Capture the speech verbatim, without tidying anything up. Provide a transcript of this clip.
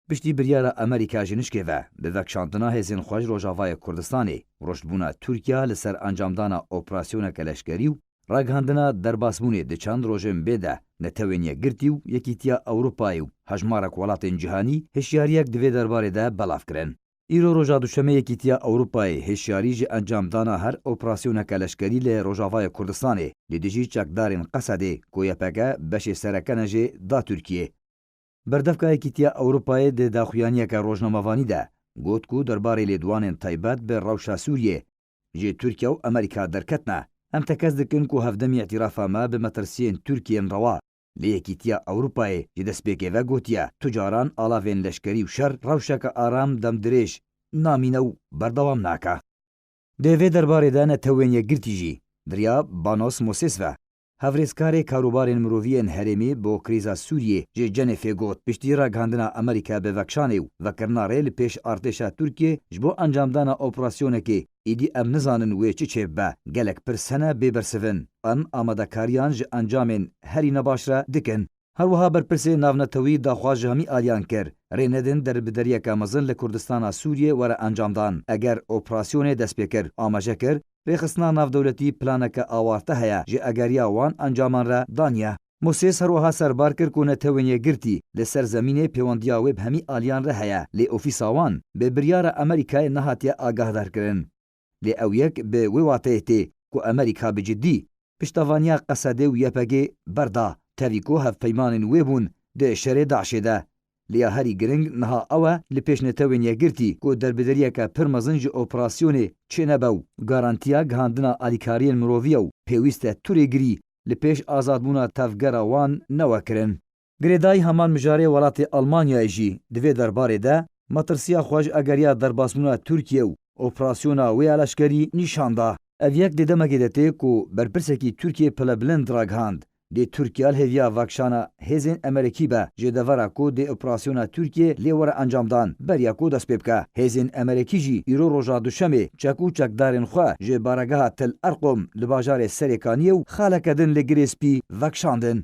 Piştî biryara Amerîka ji nişkê ve bi vekşandina hêzên xwe ji Rojavayê Kurdistanê, ruştbûna Tirkiye li ser encamdana operasyoneke leşkerî û ragihandina derbasbûnê di çend rojên bê de Netewên Yekgirtî û Yekîtiya Ewropayê û hejmarek welatên cîhanî hişyariyek di vê derbarê de belav kirin. Îro roja Duşemê Yekîtiya Ewropayê hişyarî ji encamdana her operasyoneke leşkerî li Rojavayê Kurdistanê li dijî çekdarên Qesedê ku Y P G beşê sereke ne jê da Tirkiyê. Berdevka Yekîtiya Ewropayê di daxuyaniyeke rojnamevanî de got ku derbarê lêdwanên taybet bi rewşa Sûriyê ji Tirkiye û Amerîka derketine. Em tekez dikin ku hevdemî îtîrafa me bi metirsiyên Tirkiyê in rewa, lê Yekîtiya Ewropayê ji destpêkê ve gotiye, tu caran alavên leşkerî û şer rewşeke aram demdirêj namîne û berdewam nake. Di vê derbarê de Netewên Yekgirtî jî di riya Banos Moses ve, hevrêzkarê karûbarên mirovî yên herêmî bo krîza Sûriyê ji Cenefê got, piştî ragihandina Amerîka bi vekşanê û vekirina rê li pêş artêşa Tirkiyê ji bo encamdana operasyonekê, îdî em nizanin wê çi çêbibe. Gelek pirs hene bê bersiv in. Em amadekariyan ji encamên herî nebaş re dikin. Her wiha berpirsê navnetewî daxwaz ji hemî aliyan kir, rê nedin derbideriyeke mezin li Kurdistana Sûriyê were encamdan. Eger operasyonê dest pê kir, amaje kir, rêxistina navdewletî planeke awarte heye ji egeriya wan encaman re daniye. Moses her wiha serbar kir ku Netewên Yekgirtî li ser zemînê pêwendiya wê bi hemî aliyan re heye, lê ofîsa wan bi biryara Amerîkayê nehatiye agahdarkirin. Lê ew yek bi wê wateyê tê ku Amerîka bi cidî piştevaniya Qesedê û Y P G berda, tevî ku hevpeymanên wê bûn di şerê DAIŞê de. Lê ya herî giring niha ew e, li pêş Netewên Yekgirtî ku derbideriyeke pir mezin ji operasyonê çênebe û garantiya gihandina alîkariyên mirovî ye û pêwîst e tu rêgirî li pêş azadbûna tevgera wan newe kirin. Girêdayî heman mijarê welatê Almanyayê jî di vê derbarê de metirsiya xwe ji egeriya derbasbûna Tirkiye û operasyona wê ya leşkerî nîşan da. Ev yek di demekê de tê ku berpirsekî Tirkiye pilebilind ragihand, dê Tirkiye li hêviya vekşana hêzên Emerekî be ji devera ku dê operasyona Tirkiye lê were encamdan beriya ku dest pê bike. Hêzên Emerekî jî îro roja Duşemê çek û çekdarên xwe ji baregeha Tel Erqom li bajarê Serêkaniyê û xaleke din li Girê Spî vekşandin.